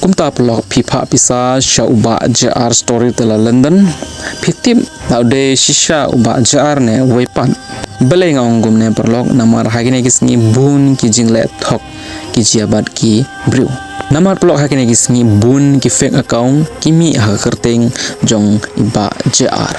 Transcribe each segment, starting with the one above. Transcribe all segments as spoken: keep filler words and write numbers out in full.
Kumta paralok, phi phah pisa sha u Bah J R Storyteller London. Phi tip ba u dei shisha u Bah J R ne uwei pat? Balei nga ong kumne paralok? Namar ha kine ki sngi bun ki jingleh thok ki jia bad ki briew. Namar paralok, ha kine ki sngi bun ki fake account ki mih ha ka kyrteng jong i Bah J R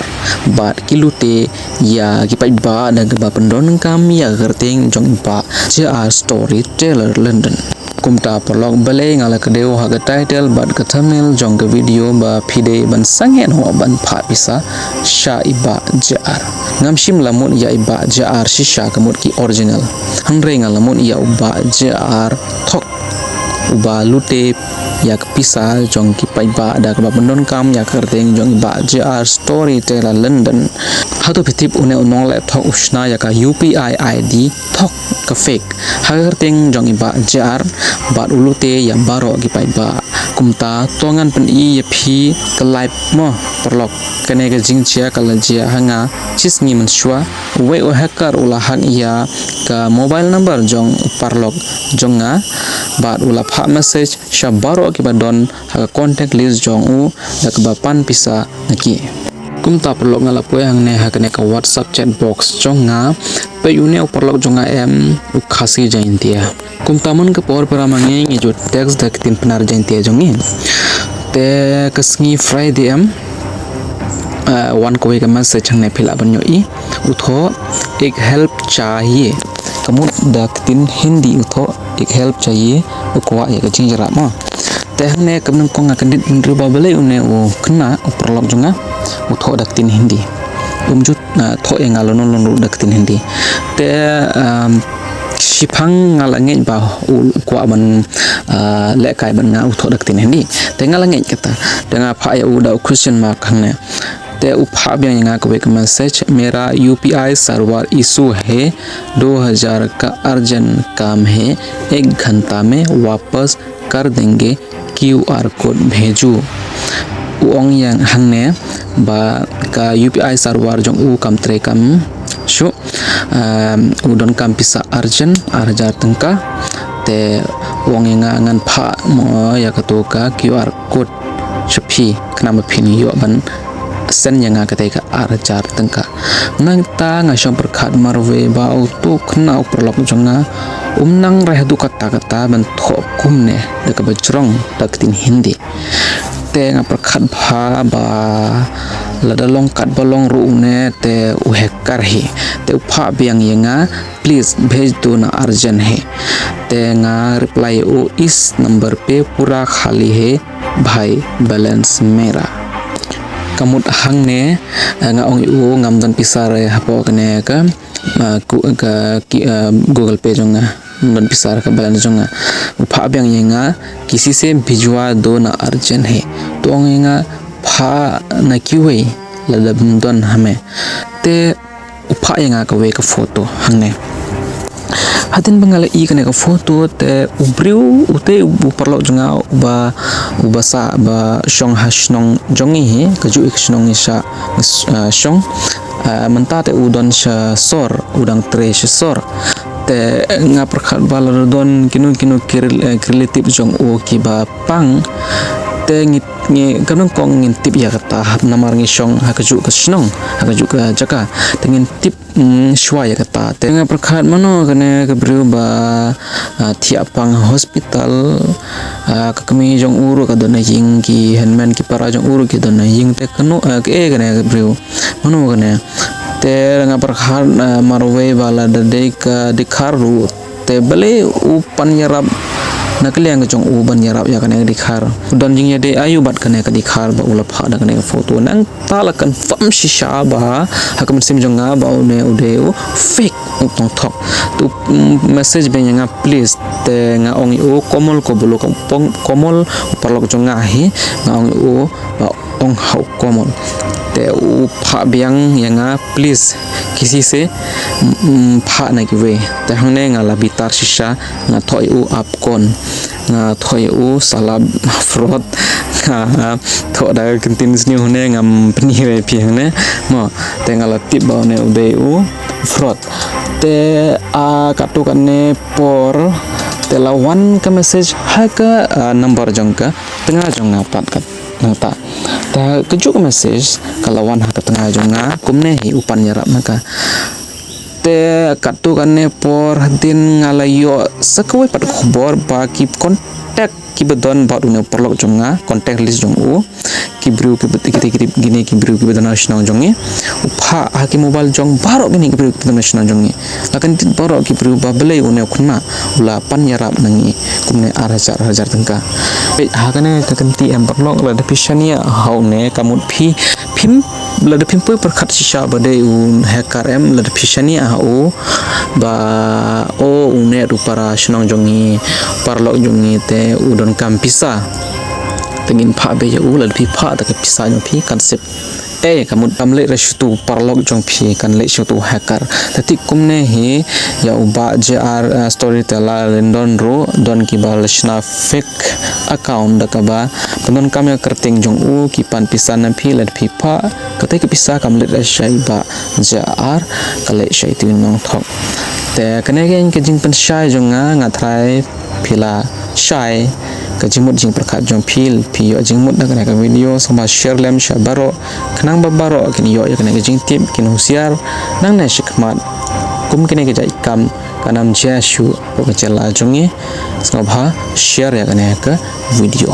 bad ki lute ïa ki paidbah da kaba pyndonkam ïa ka kyrteng jong i Bah J R Storyteller London. Kumta paralok, balei nga la kdew ha ka title bad ka thumbnail jong ka video ba phi dei ban sangeh noh ban phah pisa sha i Bah J R? Ngam shym la mut ïa i Bah J R shisha, ka mut ki original. Hynrei nga la mut ïa u Bah J R thok, uba lute ïa ka pisa jong ki paidbah da kaba pyndonkam ïa ka kyrteng jong i Bah J R Storyteller London. Hato phi tip, une u nongleh thok u shna ïa ka U P I I D thok, ka fake, ha ka kyrteng jong i Bah J R bad u lute ïa baroh ki paidbah. Kumta to ngan pyni ïa phi ka live mo paralok. Kane ka jingjia ka la jia ha nga shi sngi mynshuwa. Uwei u hacker u la hack ïa ka mobile number jong u paralok jong nga bad u la phah message sha baroh kiba don ha ka contact list jong u da kaba pan pisa na ki. Kumta paralok, nga la poi hangne ha kane ka WhatsApp chat box jong nga. Peit, une u paralok jong nga em u Khasi Jaintia. Kumta man ka por para ma ngi ngi ju text da ka ktien Pnar Jaintia jong ngi. Te ka sngi Friday em, ah, wan kawei ka message hangne, phi lah ban ïohi. U thoh ek help chahiye. Ka mut da ka ktien Hindi u thoh ek help chahiye, u kwah ïa ka jingïarap mo. Te hangne ka nyngkong nga kyndit bynriew ba balei une u khynnah u paralok jong nga u thoh da ka ktien Hindi. Um ju, ah, thoh ïa nga lano lano da ka ktien Hindi. Te, um, shiphang nga la ngeit ba u kwah ban, ah, lehkai bad nga, u thoh da ka ktien Hindi. Te nga la ngeit kata. Te nga phah ïa u da u question mark hangne. Te u phah biang ïa nga kawei ka message, "मेरा यूपीआई सर्वर इशू है, दो हज़ार का अर्जेंट काम है, एक घंटा में वापस कर देंगे, क्यूआर कोड भेजो।" U ong ïa nga hangne ba ka U P I server jong u kam trei kam shuh, um, u donkam pisa urgent, ar hajar tyngka. Te u ong ïa nga ngan phah mo ïa kato ka Q R code sha phi, khnang ba phin ïoh ban send ïa nga katei ka ar hajar tyngka. Nangta nga shong pyrkhat marwei ba uto u khynnah u paralok jong nga um nang reh haduh katta katta ban thoh kumne da kaba jrong da ka ktien Hindi. Te nga pyrkhat bha ba lada long katba long ruh une te u hacker hi. Te u phah biang ïa nga, "Please bhej do na, urgent hai." Te nga reply ïa u, "Is number pe pura khali hai bhai, balance mera." Ka mut hangne, eh, nga ong ïa u ngam don pisa re hapoh kane ka, eh, ku-, ka, ki, eh, Google Pay jong nga. Ngam don pisa re ka balance jong nga. U phah biang ïa nga, "Kisi se bhijwa do na, urgent hai." To ong ïa nga, "Phah na kiwei lada ym don ha me." Te u phah ïa nga kawei ka photo hangne. Hadien ba nga la i kane ka photo te u briew, utei u paralok jong nga uba, uba sah ba shong ha shnong jong ngi hi, kajuh ka shnong ngi sah, ah, shong. Ah, mynta te u don sha sor, u dang trei sha sor. Te nga pyrkhat ba lada don kino kino ki rel-, eh, ki relative jong u kiba pang, te ngi, ngi, ka nyngkong ngin tip ïa kata, namar ngi shong ha kajuh ka shnong, ha kajuh ka jaka. Te ngin tip, mm, shuwa ïa kata. Te nga pyrkhat mano kane ka briew ba, ah, thiah pang ha hospital, ah, ka kmie jong u ruh ka don ha ïing, ki hynmen ki para jong u ruh ki don ha ïing, te kano, ah, kaei kane ka briew? Mano kane? Te nga pyrkhat, ah, marwei ba lada dei ka dkhar ruh, te balei u pan ïarap na ka liang ka jong u ban ïarap ïa kane ka dkhar? U don jingïadei aïu bad kane ka dkhar ba u la phah da kane ka photo? Nangta la confirm shisha bha ha ka mynsiem jong nga ba une u dei u fake, u tong thok. Te u, mm, message biang ïa nga, "Please." Te nga ong ïa u, "Komol ko bolo ka pong, Komol u paralok jong nga hi." Nga ong ïa u ba ong ha u Komol. Te u phah biang ïa nga, "Please, kisi se, mm, phah na kiwei." Te hangne nga la bitar shisha, nga thoh ïa u apkon, nga thoh ïa u salap, fraud, nga thoh da ka ktien Sniewsynei, ngam pyni re phi hangne mo. Te nga la tip ba une u dei u fraud. Te, ah, katto katne por, Te la wan ka message ha ka, ah, number jong ka tnga jong nga pat kat nangta. Ta ka juk message ka la wan ha ka tnga jong nga kumne hi u pan ïarap na ka. Te katto katne por hadien nga la ïoh sa kawei pat khubor ba ki contact kiba don bad une u paralok jong nga, contact list jong u, ki briew kiba, kita ki, kine ki briew kiba don ha shnong jong ngi. U phah ha ki mobile jong baroh kine ki briew kiba don ha shnong jong ngi. La kyntiew baroh ki briew ba balei une u khynnah u la pan ïarap na ngi kumne ar hajar, ar hajar tyngka. Peit ha kane ka kynti em paralok, lada phi shaniah ha une ka mut phi, phim, lada phim poi pyrkhat shisha ba dei u hacker em, lada phi shaniah ha u ba, o, une u para shnong jong ngi, paralok jong ngi te u donkam pisa. Te ngin phah beit ïa u, lada phi phah te ka pisa jong phi kan sep. Eh, ka mut kam leit re shuh utu u paralok jong phi, kan leit shuh utu u hacker. Te te kumne hi ïa u Bah J R, eh, Storyteller Lyndon ruh don kiba la shna fake account da kaba pyndonkam ïa ka kyrteng jong u, ki pan pisa na phi, lada phi phah kata ka pisa kam leit re sha i Bah J R, ka leit sha itu i nongthok. Te kane ka, ka jingpynshai jong nga, nga tharai phi la shai ka jingmut jingpyrkhat jong phi, phi ïoh jingmut na kane ka video, sngewbha share lem sha baroh, khnang ba baroh kin ïoh ïa kane ka jingtip, kin husiar nangne shakhmat. Kum kine ki jait kam kan ym jia shuh ha ka jylla jong ngi, sngewbha share ïa kane ka video.